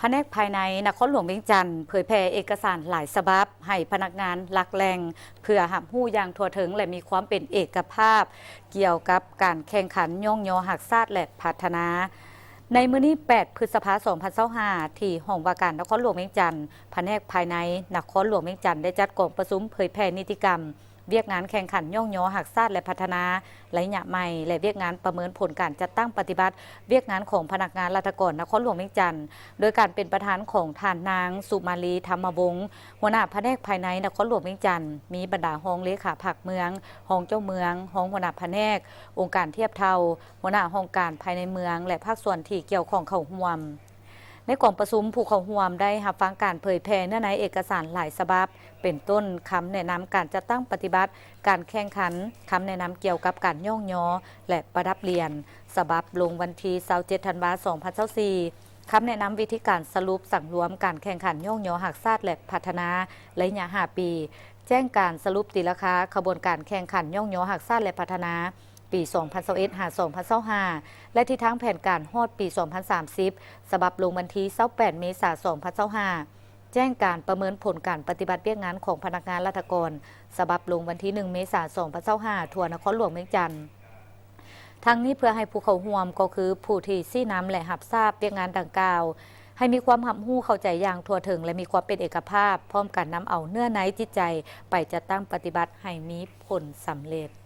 ພະແນກພາຍໃນນະຄອນຫຼວງວຽງຈັນ ເຜີຍແຜ່ເອກະສານຫຼາຍສະບັບໃຫ້ພະນັກງານຫຼັກແຫຼ່ງ ເພື່ອຮັບຮູ້ຢ່າງທົ່ວເຖິງ ແລະ ມີຄວາມເປັນເອກະພາບ ກ່ຽວກັບການແຂ່ງຂັນຍ້ອງຍໍຮັກຊາດ ແລະ ພັດທະນາ. ໃນມື້ນີ້ ແປດ ພຶດສະພາ ສອງພັນຊາວຫ້າ ທີ່ຫ້ອງວ່າການນະຄອນຫຼວງວຽງຈັນ, ພະແນກພາຍໃນນະຄອນຫຼວງວຽງຈັນ ໄດ້ຈັດກອງປະຊຸມເຜີຍແຜ່ນິຕິກຳ ວຽກງານແຂ່ງຂັນຍ້ອງຍໍຮັກຊາດ ແລະ ພັດທະນາໄລຍະໃໝ່ ແລະ ວຽກງານປະເມີນຜົນການຈັດຕັ້ງປະຕິບັດວຽກງານຂອງພະນັກງານລັດຖະກອນນະຄອນຫຼວງວຽງຈັນ, ໂດຍການເປັນປະທານຂອງທ່ານນາງ ສຸມາລີ ທຳມະວົງ ຫົວໜ້າພະແນກພາຍໃນນະຄອນຫຼວງວຽງຈັນ, ມີບັນດາຮອງເລຂາພັກເມືອງ, ຮອງເຈົ້າເມືອງ, ຮອງຫົວໜ້າພະແນກ, ອົງການທຽບເທົ່າ, ຫົວໜ້າຫ້ອງການພາຍໃນເມືອງ ແລະ ພາກສ່ວນທີ່ກ່ຽວຂ້ອງເຂົ້າຮ່ວມ. ໃນກອງປະຊຸມ, ຜູ້ເຂົ້າຮ່ວມໄດ້ຮັບຟັງການເຜີຍແຜ່ເນື້ອໃນເອກະສານຫຼາຍສະບັບ, ເປັນຕົ້ນ ຄຳແນະນຳການຈັດຕັ້ງປະຕິບັດການແຂ່ງຂັນ, ຄຳແນະນຳກ່ຽວກັບການຍ້ອງຍໍ ແລະ ປະດັບຫຼຽນ, ສະບັບລົງວັນທີ ຊາວເຈັດ ທັນວາ ສອງພັນຊາວສີ່, ຄຳແນະນຳວິທີການສະຫຼຸບສັງລວມການແຂ່ງຂັນຍ້ອງຍໍຮັກຊາດ ແລະ ພັດທະນາໄລຍະຫ້າປີ, ແຈ້ງການສະຫຼຸບຕີລາຄາຂະບວນການແຂ່ງຂັນຍ້ອງຍໍຮັກຊາດ ແລະ ພັດທະນາ ປີ ສອງພັນຊາວເອັດ ຫາ ສອງພັນຊາວຫ້າ ແລະ ທິດທາງແຜນການຮອດປີ ສອງພັນສາມສິບ ສະບັບລົງວັນທີ ຊາວແປດ ເມສາ ສອງພັນຊາວຫ້າ, ແຈ້ງການປະເມີນຜົນການປະຕິບັດວຽກງານຂອງພະນັກງານລັດຖະກອນ ສະບັບລົງວັນທີ ໜຶ່ງ ເມສາ ສອງພັນຊາວຫ້າ ທົ່ວນະຄອນຫຼວງວຽງຈັນ. ທັງນີ້ເພື່ອໃຫ້ຜູ້ເຂົ້າຮ່ວມ ກໍຄືຜູ້ທີ່ຊີ້ນຳ ແລະ ຮັບຊາບວຽກງານດັ່ງກ່າວ ໃຫ້ມີຄວາມຮັບຮູ້ເຂົ້າໃຈຢ່າງທົ່ວເຖິງ ແລະ ມີຄວາມເປັນເອກະພາບ, ພ້ອມກັນນຳເອົາເນື້ອໃນຈິດໃຈໄປຈັດຕັ້ງປະຕິບັດໃຫ້ມີຜົນສຳເລັດ.